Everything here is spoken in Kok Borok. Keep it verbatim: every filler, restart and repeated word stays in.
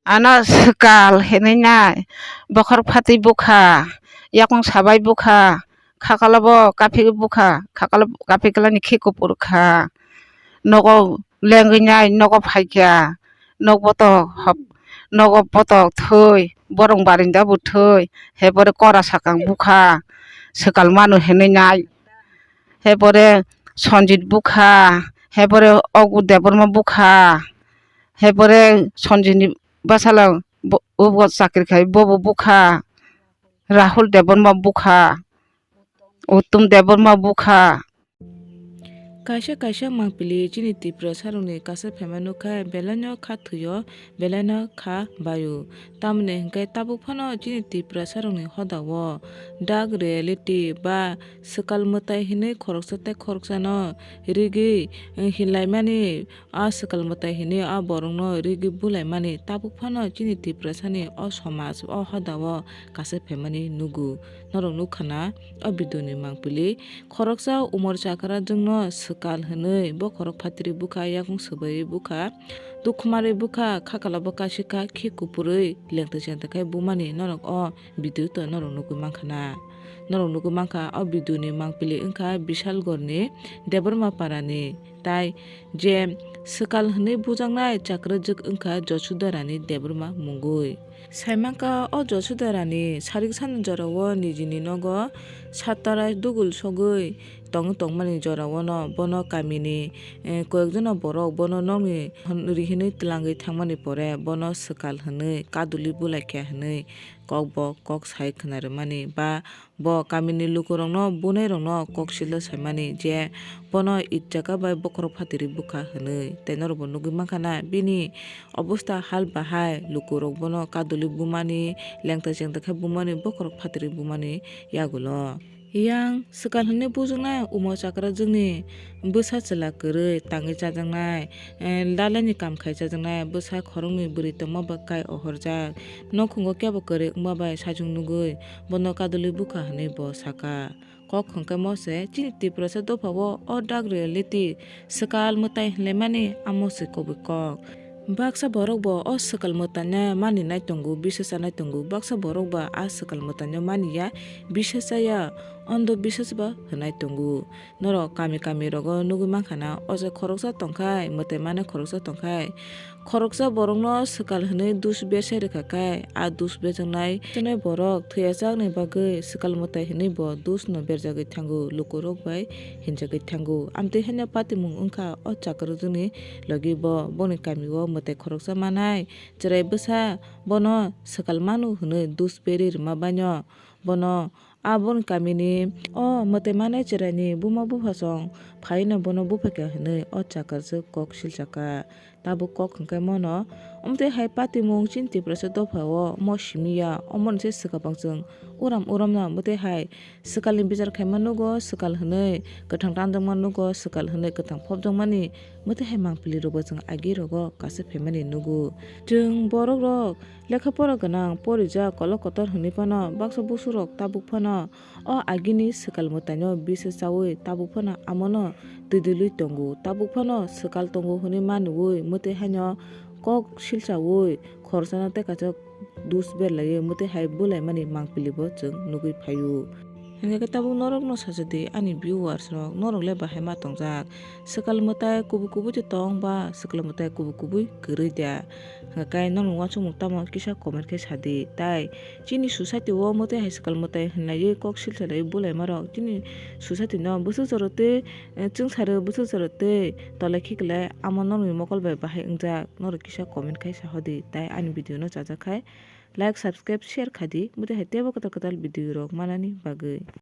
Ano swkal hinwi nai, bokhorok phatwi bukha, yakung sabai bukha, khakalo bo kaphigwi bukha, khakalo kaphikla ni khe kupur kha. Nogo lengwi nai, nogo phaikha, nok botok hop-, nogo botok thwi, borong barinda bo thwi, he pore kora sakang bukha, swkal manu hinwi nai. He pore Sanjit bukha, he pore Ogu Debbarma bukha, he pore Sanjitni bwsala bo-, obo chakri khai bobo bukha, Rahul Debbarma bukha, Uttom Debbarma bukha. Kaisa kaisa mangpili chini Tiprasarokni kasa phaima nukha, belaino kha thwio, belaino kha baio. Tamoni hwnkhe tabuk phano chini Tiprasarokni hodao dark reality ba swkal mwtai hinwi khoroksa tei khoroksano rigwi hinlaimani, a swkal mwtai hinwi a borokno rigwi bulaimani tabuk phano chini Tiprasani o somaj o hodao kasa phaimani nugo. Norok nukha na o video ni mangpili. Khoroksa umor chakra jwngno swkal hwnwi bokhorok phatri bukha, yakung swbaiwi bukha, dukhumarwi bukha, khakalo bo kasikha, khe kupurwi lengtwi chengtwi khai bumani norok o video to norok nugwi mankha na. Norok nugwi mankha o video ni mangpili wngkha Bishalgarh ni Debbarma para ni, tai je swkal hwnwi bujaknai chakrajwk wngkha Josuda Rani Debbarma mungwi. Saimankha o Josuda Rani sarik sani jorao nijini nogo satara dugul sogwi tong tongmani jorao no bono kamini, eh, koyekjona borok bono nokni hwn-, ri hinwi twlangwi thangmani pore bono swkal hwnwi kaduli bulaikha hwnwi kok bo kok sai khna rwmani ba bo kamini lukurokno bunairokno kok silo saimani je bono itjaka bai bokhorok phatiri bukha hwnwi. Tei norokbo nugwi mankha na bini obosta hal bahai, lukurok bono kaduli bumani, lengta chengta khe bumani, bokhorok phatiri bumani yagulo. Yang swkal hwnwi bujuknai umo chakra jwngni bwsa chwla kwrwi tangwi chajaknai, eh, lalaini kam khai chajaknai bwsa khoroknwi bwrwi tongma bai kai ohorjak. Nokhungo kebo kwrwi wngma bai sajwk nugwi bono kaduli bukha hwnwi bo saka. Kok hwnkhe mo se chini Tiprasa dophao o dark reality swkal mwtai hinlaimani amo se kubui kok. Baksa borok bo o swkal mwtaino maninai tongo, bisas chanai tongo. Baksa borok ba a swkal mwtaino maniya, bisas chaya, ondo bisas ba hwnai tongo. Norok kami kami rogo nugwi mankha na, o jaga khoroksa tongkhai, mwtai manai khoroksa tongkhai. Khoroksa borokno swkal hwnwi dus bersa rwkha khe, a dus berjaknai, berjaknai borok thwiyajakni bagwi swkal mwtai hwnwi bo dusno berjagwi thango, lukurok bai hinjagwi thango. Amtwi haino patimung wngkha o chakrwkjwkni logi bo, boni kamio mwtai khoroksa manai chwrai bwsa bono swkal manu hwnwi dus berwi rwma baino bono aboni kamini o mwtai manai chwraini buma buphasong phaino bono buphaikha hwnwi o chakrwkjwk kok silchakha. Tabuk kok hwnkhe mono. Omtwi hai patimung chini Tiprasa dophao mo simiya, omoni se swkapang chwng uram uramno mwtwi hai swkalni bichar khaima nugo, swkal hwnwi kwthang tanjakma nugo, swkal hwnwi kwthang phobjakmani mwtwi hai mangpili rokbo chwng agi rogo kasa phaimani nugo. Chwng borok rok lekha pora gwnang, porijak, kolok kotor hwnwi phano baksa busurok tabuk phano o agini swkal mwtaino bisa chaui tabuk phano amono twidulwi tongo. Tabuk phano swkal tongo hwnwi maniui mwtwi haino kok silchaui khoroksano tei kaisa dus berlaiwi mwtwi hai bulaimani mangpilibo chwng nugwi phaio. Hwnkhe tabuk norokno sajadi ani viewers rok, norok le bahai ma tongjak? Swkal mwtai kubui kubui tong ba swkal mwtai kubui kubui kwrwi da? Hwnkhe nokni uansukmung tamo kisa comment khe sadi. Tai chini society o mwtai hai swkal mwtai hwnlaiwi kok silchalaiwi bulaimarok chini society no bwswk jorotwi, eh, chwngsaro bwswk jorotwi tolai khiklai amo nokni mokol bai bahai wngjak, norok kisa comment khai sahodi. Tai ani video no chajak khai like, subscribe, share khadi, mwtai hai teibo kwtal kwtal video rok manani bagwi.